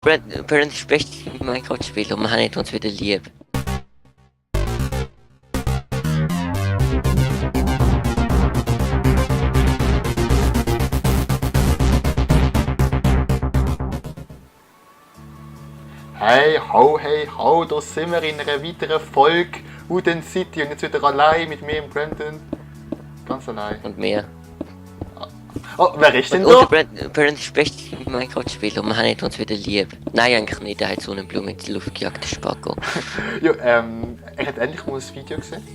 Brand ist das beste Minecraft-Spiel und wir haben uns wieder lieb. Hey ho, da sind wir in einer weiteren Folge Wooden City und jetzt wieder allein mit mir und Brandon. Ganz allein. Und mehr. Oh, wer ist denn Und da? Brand ist das beste Minecraft-Spiel und wir haben uns wieder lieb. Nein, eigentlich nicht, er hat so eine Blume in die Luft gejagt, der Spacko. Ja, er hat endlich mal ein Video gesehen.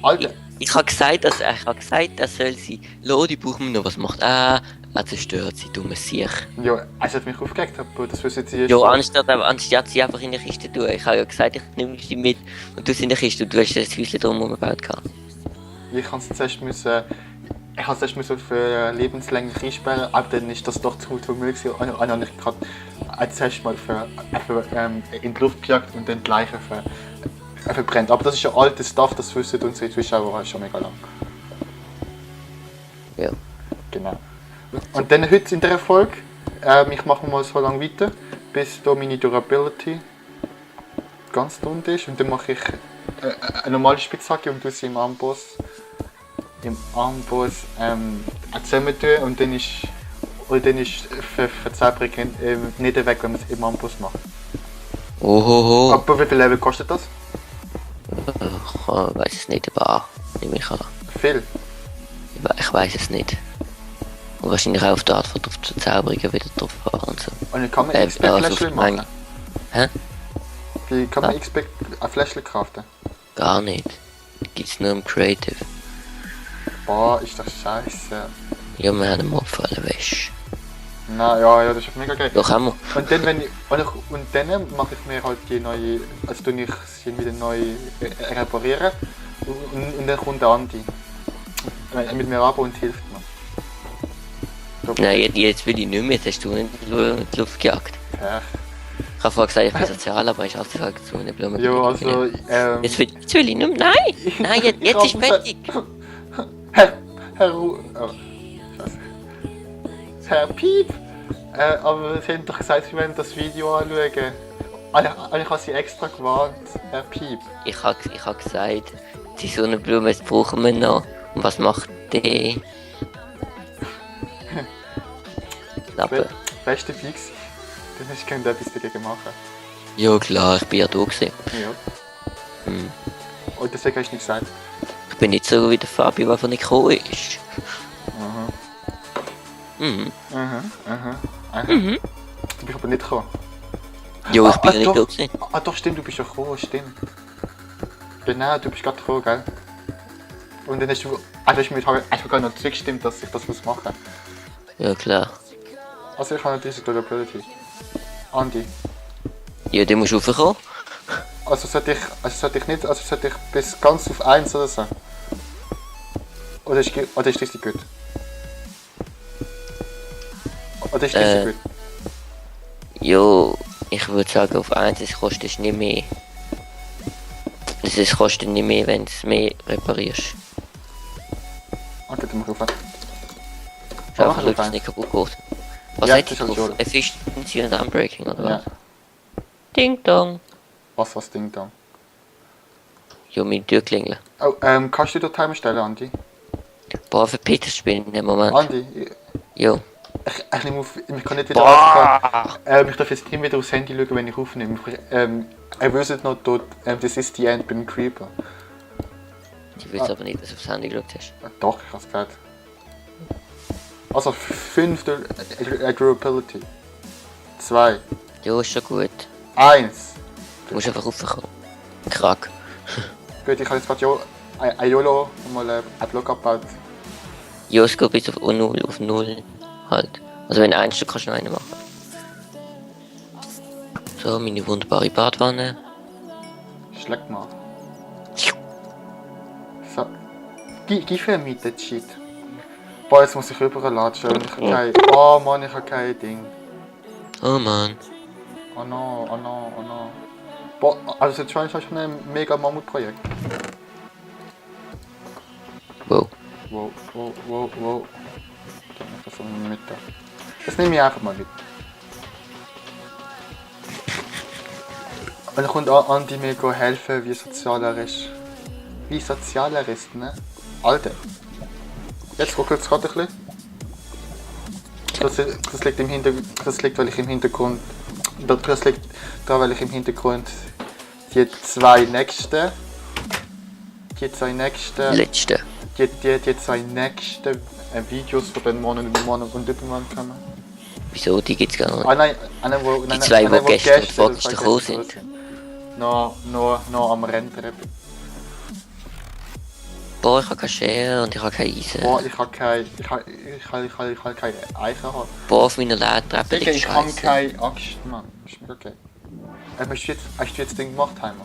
Alter, Ich habe gesagt, dass soll sie. Die brauchen wir noch, was macht er zerstört sie, dumme Siech. ja, es hat mich aufgeregt, aber das wissen sie Ja, anstatt sie einfach in die Kiste tun. Ich habe ja gesagt, ich nehme sie mit und du sie in die Kiste und du hast das Häuschen drum gebaut. Ich habe es zuerst für lebenslänglich einsperren, aber dann ist das doch zu gut für mich gewesen. Und dann habe ich gerade zuerst mal für in die Luft gejagt und dann die Leiche verbrennt. Aber das ist ja altes Stuff, das wissen unsere Zuschauer schon mega lang. Ja. Genau. Und dann heute in dieser Folge, ich mache mal so lange weiter, bis da meine Durability ganz dünn ist. Und dann mache ich eine normale Spitzhacke und tue sie im Amboss zusammen tun. Und dann ist Verzauberung nicht weg, wenn man es im Amboss macht. Ohoho. Aber wie viel Level kostet das? Ich weiß es nicht, aber nehme ich an. Viel. Ich weiß es nicht. Und wahrscheinlich auch auf die Art von Verzauberungen wieder drauf fahren und so. Und dann kann man XP-Fläschchen machen. Hä? Wie kann man XP-Fläschchen craften? Gar nicht. Gibt's nur im Creative. Boah, ist das scheiße. Ja, wir haben einen Mob für alle Wäsche. Na ja, das ist mega geil. Doch haben wir. Und dann, dann mache ich mir halt die neue, also tue ich sie wieder neu reparieren und dann kommt der Andi mit mir runter und hilft mir. So. Nein, jetzt will ich nicht mehr, jetzt hast du in die Luft gejagt. Ja. Ich habe vorher gesagt, ich bin sozial, aber ich habe gesagt, so eine Blume. Ja, also, jetzt will ich nicht mehr, nein, jetzt ist fertig. Herr Piep! Aber sie haben doch gesagt, sie wollen das Video anschauen. Ich habe sie extra gewarnt, Herr Piep. Ich habe gesagt, die Sonnenblume jetzt brauchen wir noch. Und was macht die? Lappe. Beste Pix. Dann hast du etwas dagegen machen. Ja klar, ich bin ja da gewesen. Ja. Hm. Und deswegen hast du nicht gesagt. Ich bin nicht so wie der Fabio, der von nicht gekommen ist. Mhm. Mhm. Mhm. Du bist aber nicht gekommen. Ja, ich bin ja nicht da gewesen. Doch, stimmt, du bist ja gekommen, stimmt. Genau, du bist gerade gekommen, gell? Und dann hast du mir gar noch zugestimmt, dass ich das machen muss. Ja klar. Also ich habe natürlich Durability. Andi. Ja, du musst raufkommen. Sollte ich bis ganz auf 1 oder so? Oder ist richtig gut? Oder ist richtig gut? Jo, ich würde sagen auf 1, es kostet nicht mehr. Es kostet nicht mehr, wenn du es mehr reparierst. Okay, dann mach ich auf. Schau einfach, ob es nicht kaputt geht. Was Ja, hat die das ist drauf? schon. Efficiency und Unbreaking, oder Ja. was? Ding dong. Was Ding da? Jo, meine Tür klingeln. Oh, kannst du den Timer stellen, Andi? Boah, für Peter spielen im Moment. Andi, Jo. ich nehme auf, ich kann nicht wieder Boah! ich darf jetzt nicht wieder aufs Handy schauen, wenn ich aufnehme. Er wisst noch dort, das ist die End beim Creeper. Ich will aber nicht, dass du aufs Handy geschaut hast. Doch, ich hab's gehört. Also 5 Durability. 2. Jo, ist schon gut. 1. Du musst einfach raufkommen. Krack. Gut, ich habe jetzt gerade ein YOLO mal einen Block abgebaut. Jo, es geht bis auf 0 halt. Also wenn du 1 Stück kannst du noch einen machen. So, meine wunderbare Badwanne. Schlägt mal. So. Gib mir mit den Shit. Boah, jetzt muss ich rüberlatschen. Oh Mann, ich habe kein Ding. Oh Mann. Oh no. Boah, also jetzt schon ein mega Mammutprojekt. Wow. Wow. Dann mach ich das so mit. Das nehme ich einfach mal mit. Und dann kommt Andi mir helfen, wie sozial er ist. Wie sozial er ist, ne? Alter. Jetzt ruckelt es gerade ein bisschen. Das liegt im Hintergrund. Das liegt, weil ich im Hintergrund. Das liegt da, weil ich im Hintergrund die zwei nächsten. Letzte. Die zwei nächsten Videos von den Mann und Übermann kommen. Wieso? Die gibt's gar nicht. Nein, Die zwei, die gestern und vorgestern gekommen sind. Noch am Renntreppen. Boah, ich habe keinen Share und ich habe kein Eisen. Boah, ich kann keine Eichen haben. Boah, auf meiner Lehrtreppe Digga, liegt ich habe Scheiße. keine Axt, Mann. Ist mir okay. Hast du jetzt Ding gemacht, Heimer?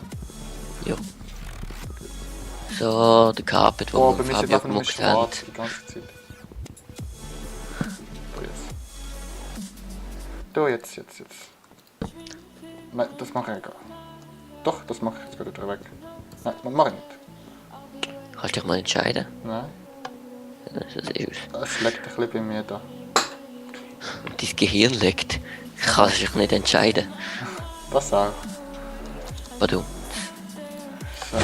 Ja. So, der Carpet, wo Boah, wir bei mit mir sind Fabio einfach nur gemacht haben. schwarz die ganze Zeit. Jetzt. Nein, das mache ich gar nicht. Doch, das mache ich jetzt wieder weg. Nein, das mache ich nicht. Kannst du dich mal entscheiden? Nein, So sieht es aus. es leckt ein bisschen bei mir da. Dein Gehirn liegt. Kannst dich nicht entscheiden. Das auch. Warum? So.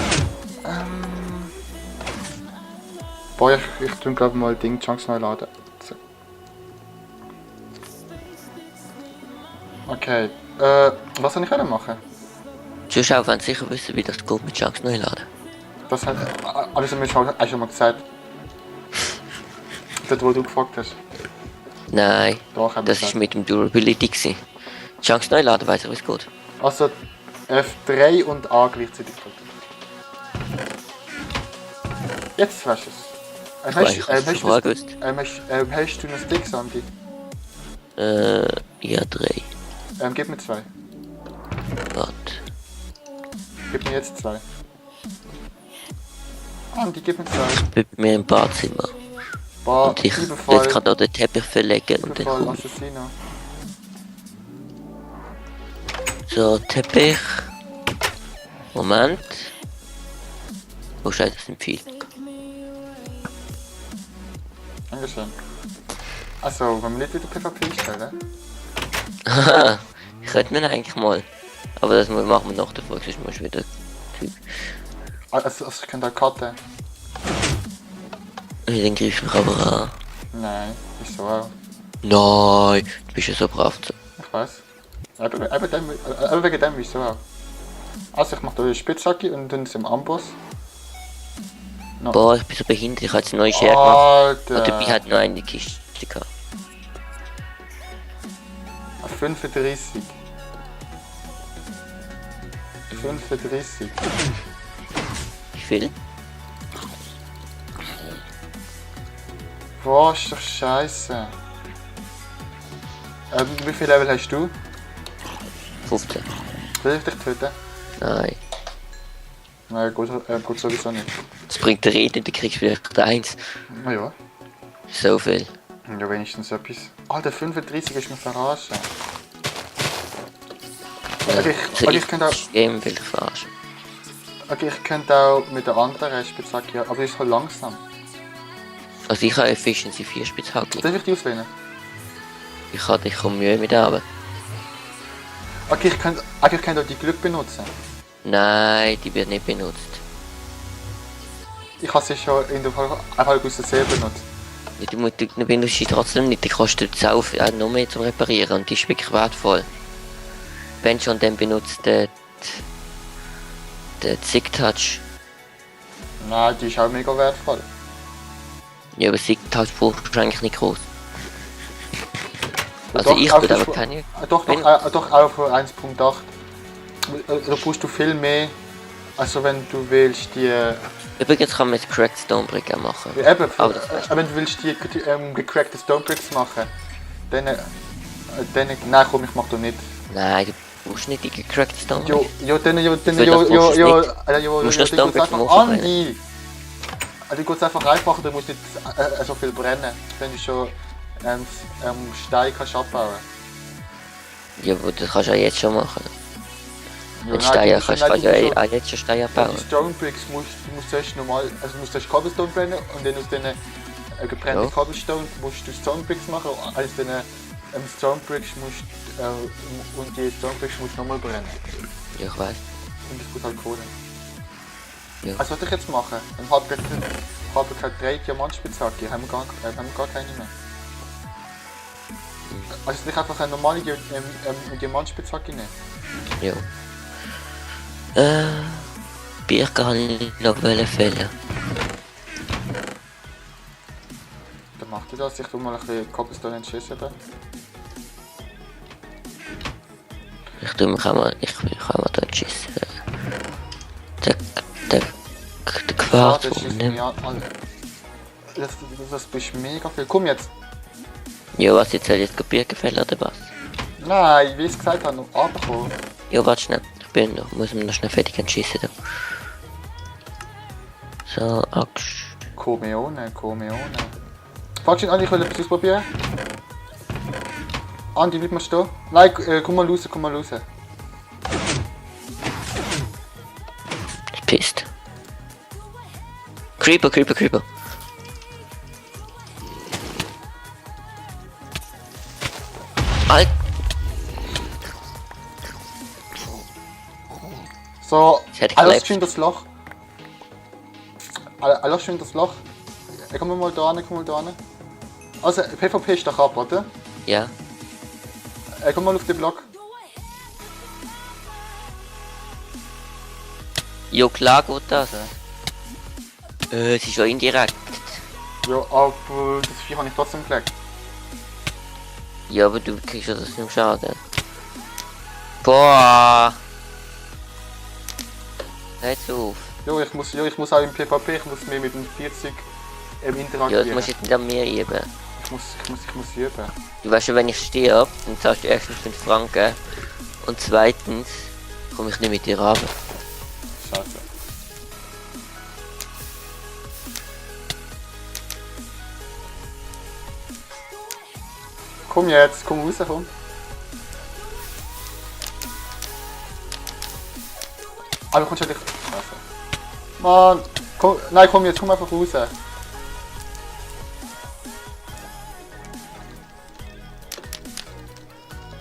Boah, ich tue glaube mal Ding Chunks neu laden. So. Okay, was soll ich wieder machen? Zuschauer wollen sicher wissen, wie das geht mit Chunks neu laden. Das hat alles mir schon mal gesagt. Das, wo du gefragt hast. Nein, Doch, haben wir das ist gesagt. mit dem Durability gewesen. Chunks neu laden, weiss ich, wie es geht. Also F3 und A gleichzeitig drücken. Jetzt weißt du es. Ich hab's schon vorher gewusst. Hast du einen Stick, Sandy? Ja, 3. Gib mir 2. Warte. Gib mir jetzt 2. Andi, gib mir 2. Bei mir im Badzimmer. Boah, Und ich Überfall. jetzt gerade auch den Teppich verlegen und dann Überfall, komme ich. Assassino. So, Teppich. Moment. Wo steht das im Pfeil? Dankeschön. Also, wenn wir nicht wieder PvP stellen? Haha, könnte man eigentlich mal. Aber das machen wir nach der Folge, sonst musst du wieder Typ. Also ich kann da Karte. Dann greifst du mich aber an. Nein, wieso auch? Nein, du bist ja so brav. Ich weiß. Aber wegen dem wieso auch. Also ich mach da die Spitzhacke und dann ist im Amboss. No. Boah, ich bin so behindert, ich habe jetzt eine neue Schere gemacht. Und dabei Alter! hat noch eine Kiste gehabt. 35. 35. Wie viel? Boah, ist doch scheiße. Wie viel Level hast du? 15. Will ich dich töten? Nein. Nein, gut sowieso nicht. Das bringt der Reden, du kriegst vielleicht 1. Na ja. So viel. Ja, wenigstens etwas. Alter, 35 ist mir verarschen. Okay, ich könnte auch, das Game will ich verarschen. okay, ich könnte auch mit der anderen Spitzhacke, aber die ist halt langsam. Also ich habe Efficiency 4 Spitzhacke. Darf ich die auswählen? Ich komme Mühe mit der Arbeit. Okay, ich könnte auch die Glück benutzen. Nein, die wird nicht benutzt. Ich habe sie schon in der Fall aus der See benutzt. Ja, du benutzt sie trotzdem nicht, die kostet es auch noch mehr zum Reparieren und die ist wirklich wertvoll. Wenn schon, dann benutzt der Zig Touch. Nein, die ist auch mega wertvoll. Ja, aber Zig Touch brauchst du eigentlich nicht groß. Also Doch, ich auch würde für- aber keine. Doch, auch für 1.8. Da brauchst du viel mehr, also wenn du willst die... Übrigens kann man jetzt Cracked Stonebrick auch machen. Eben, Aber das weißt du. wenn du willst die gecrackte Stonebricks machen, dann... Nein, komm, ich mach das nicht. Nein, du brauchst nicht die Cracked Stonebrick. Jo, Für das brauchst du musst noch Stonebricks machen. Andi! Also geht es einfach einfacher, du musst nicht so viel brennen. Wenn du schon Stein kannst abbauen. Ja, aber das kannst du ja jetzt schon machen. Ja, Mit nein, Steine du kannst musst- du ja nein, auch jetzt schon Steine Die abbauen. Stonebricks musst du zuerst normal, also du musst zuerst Cobblestone brennen und dann aus diesen gebrannten Ja. Cobblestone musst du Stonebricks machen und aus diesen Stonebricks musst und die Stonebricks musst du nochmal brennen. Ja, ich weiß. Und ich muss halt Kohle. Ja. Also was soll ich jetzt machen? Dann habe ich keine 3 Diamantspitzhacke, haben wir gar keine mehr. Also nicht einfach eine normale Diamantspitzhacke nehmen. Ja. Bier kann ich noch fällen. Dann macht ihr das, ich tu mal ein bisschen Cobblestone entschießen. Ich kann mal dort schießen. Der Quarz Das schießt ne? mich an. Das bist mega viel. Komm jetzt! Ja, was jetzt soll ich jetzt Bier gefällt oder was? Nein, wie ich es gesagt habe, noch runterkommen. Ja, warte schnell. Muss mir noch schnell fertig entschießen. Da. So, Axt. Komeone. Fragst du ihn an, ich will etwas ausprobieren? Andi, bleib mal stehen. Nein, komm mal raus. Ich pisst. Creeper. Alt. So, Das hätte ich alles gelebt. schön das Loch. Alles schön das Loch. Komm mal da hin. Also, PvP ist doch ab, oder? Ja. Komm mal auf den Block. Jo, klar geht das. Es ist ja indirekt. Ja, aber das Vieh habe ich trotzdem gelegt. Ja, aber du kriegst ja das nicht Schaden. Boah. Hör's auf. Ja, ich muss auch im PvP, ich muss mehr mit den 40 Ja, interagieren. das musst du jetzt nicht an mir üben. Ich muss üben. Du weißt ja, wenn ich stirb, dann zahlst du erstens 5 Franken. Und zweitens komme ich nicht mit dir runter. Scheiße. Komm jetzt, komm raus, komm. Aber kommst du nicht. Scheiße. Mann, komm, nein, komm jetzt, komm einfach raus.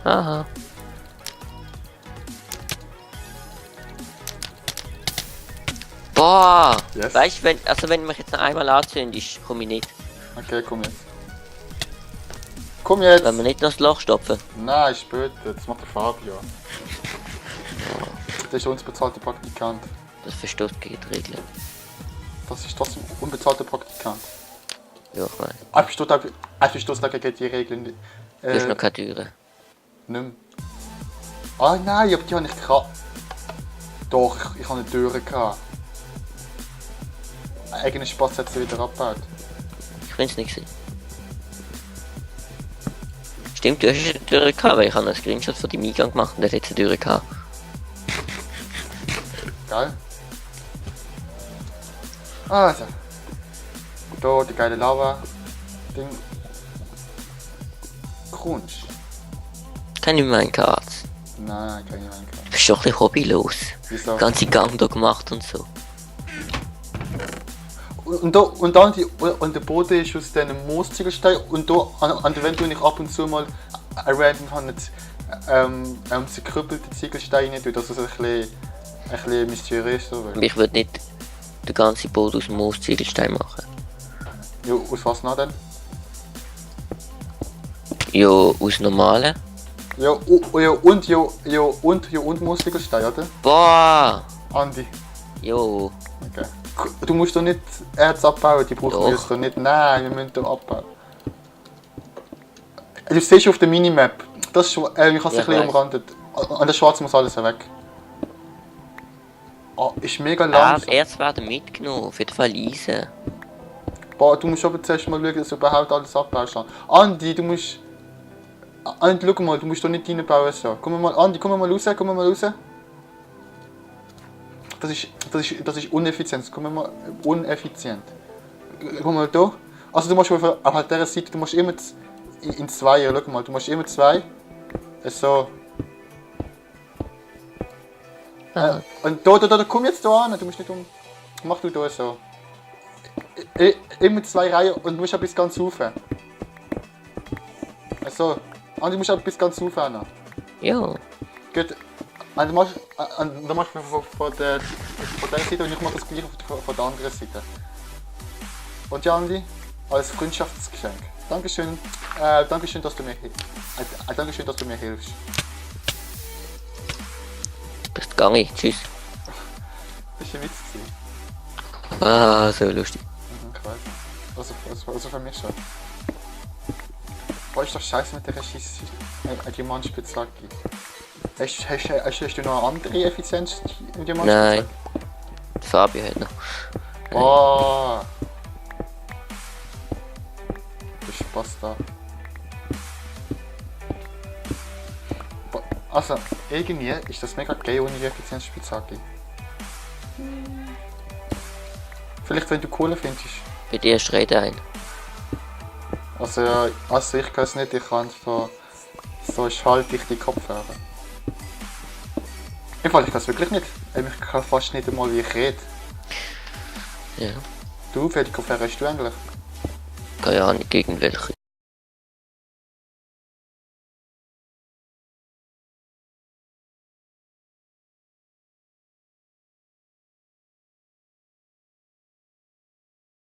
Aha. Boah! Yes. Weißt du, wenn du mich jetzt noch einmal anzündest, komme ich nicht. Okay, komm jetzt. Komm jetzt! Wenn wir nicht noch das Loch stopfen. Nein, später, das macht der Fabio. Der ist uns bezahlter Praktikant. Das verstößt gegen die Regeln. Das ist trotzdem unbezahlter Praktikant. Ja, ich meine. Einfach stoßt da gegen die Regeln nicht. Du hast noch keine Türen. Nicht mehr. Ah nein, aber die habe ich gehabt. Doch, ich habe eine Tür gehabt. Ein eigener Spatz hat sie wieder abgebaut. Ich will es nicht sehen. Stimmt, du hast eine Tür gehabt, weil ich habe einen Screenshot von deinem Eingang gemacht und der hat jetzt eine Tür gehabt. Geil. Also. Da die geile Lava-Ding. Crunch. Kenn ich meinen Cards. Nein, kann ich nicht. Du bist doch ein bisschen hobbylos. Wieso? Ganze Gang da gemacht und so. Und der Boden ist aus diesen Moosziegelstein und da an der Wand tue ich ab und zu mal ein random zerkrüppelte Ziegelsteine rein, dass es ein bisschen mysteriös so wird. Ich würde nicht den ganzen Boden aus dem Moosziegelstein machen. Ja, aus was noch denn? Ja, aus normalen. Ja, und Moosziegelstein, oder? Boah! Andi. Jo. Okay. Du musst doch nicht Erz abbauen, die brauchen wir Doch. jetzt doch nicht. Nein, wir müssen doch abbauen. Du siehst auf der Minimap, das ist, ich habe es ein bisschen weiß. umrandet. An der Schwarz muss alles weg. Ah, ist mega Ja, langsam. Erz werden mitgenommen, auf jeden Fall Eisen. Boah, du musst aber zuerst mal schauen, dass du überhaupt alles abbaust. Andi, du musst... Andi, schau mal, du musst doch nicht reinbauen so. Komm mal, Andi, komm mal raus. Das ist uneffizient. Komm mal, uneffizient. Komm mal da. Also du musst auf dieser Seite, du musst immer in zwei, schau mal, du musst immer zwei. So. Und da, komm jetzt da an, du musst nicht mach du da so. Immer zwei Reihen und du musst bis ganz rauf. So. Und du musst bis ganz rauf. Ja. Gut. Und du machst von der Seite und ich mache das gleiche von der anderen Seite. Und ja, Andi, als Freundschaftsgeschenk. Dankeschön, Dankeschön, dass du mir Dankeschön, dass du mir hilfst. Bist gegangen, tschüss. Das war ein Witz gewesen. Ah, so lustig. Ich weiß. Also für mich schon. Boah, ist doch scheiße mit der Regie, die Mannspitzhacke. Hast du noch eine andere Effizienz in der Nein. Fabio hat noch. Oh! Du Spaß da. Also, irgendwie ist das mega geil ohne die Effizienzspitzhacke. Vielleicht, wenn du cooler findest. Bei dir ist Rede ein. Also ich kann es nicht, ich kann so schalldichte Kopfhörer. Im Fall, ich kann es wirklich nicht. Ich kann fast nicht einmal, wie ich rede. Ja. Du, welche Kopfhörer hast du eigentlich? Keine Ahnung, gegen welche.